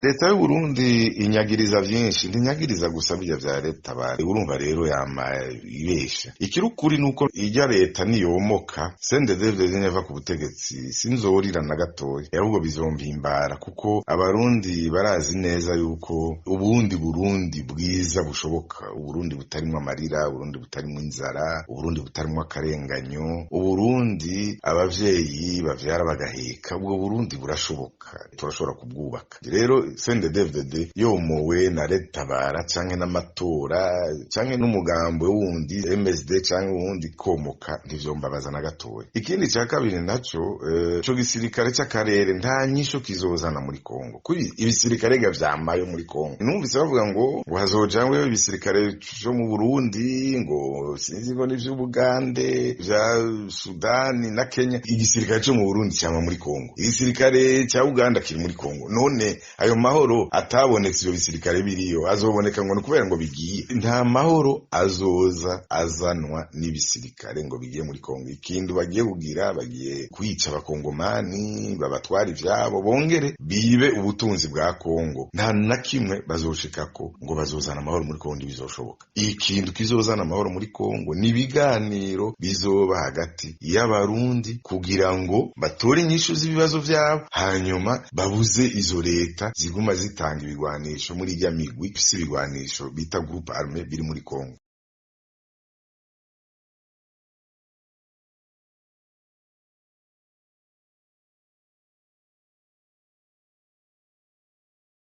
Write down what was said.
Leta y'Uburundi inyagiriza vyinshi, ntinyagiriza gusa birya vya leta bare. Urumva rero yama ibesha. Ikiri ukuri nuko irya leta niyomoka, CNDD-FDD niyava ku butegetsi, sinzorira na gatoya, ahubwo bizompimbara, kuko Abarundi barazi neza yuko ubundi Burundi bwiza bushoboka, Uburundi butarimwo amarira, Uburundi butarimwo inzara, Uburundi butarimwo akarenganyo, Uburundi abavyeyi bavyara bagaheka, ubwo Burundi burashoboka, turashobora kubwubaka. Rero CNDD-FDD yomowe na Red Tabara canke n'amatora canke n'umugambo wundi MSD canke uwundi komoka, ntivyombabaza na gatoya. Ikindi ca kabiri naco, ico gisirikare c'akarere nta nyisho kizozana muri Kongo, kuri ibisirikare ga vyamayo muri Kongo. Numvise bavuga ngo hazojayo ibisirikare vyo mu Burundi, ngo sinzi ngo n'ivy'Ubugande, vya Sudani na Kenya. Igisirikare co mu Burundi cama muri Kongo, igisirikare ca Uganda kiri muri Kongo. None ayo mahoro atabonetse ivyo bisirikare biriyo azoboneka ngo ni kubera ngo bigiye? Nta mahoro azoza azanwa n'ibisirikare ngo bigiye muri Kongo. Ikindi bagiye kugira, bagiye kwica Abakongomani, babatwara ivyabo, bongere bibe ubutunzi bwa Kongo. Nta na kimwe bazoshikako ngo bazozana amahoro muri Kongo, ntibizoshoboka. Ikintu kizozana amahoro muri Kongo ni ibiganiro bizoba hagati y'Abarundi kugira ngo batore inyishu z'ibibazo vyabo, hanyuma babuze izo leta ziguma zitanga ibigwanisho muri irya migwi ifise ibigwanisho bita groupe armé biri muri Kongo.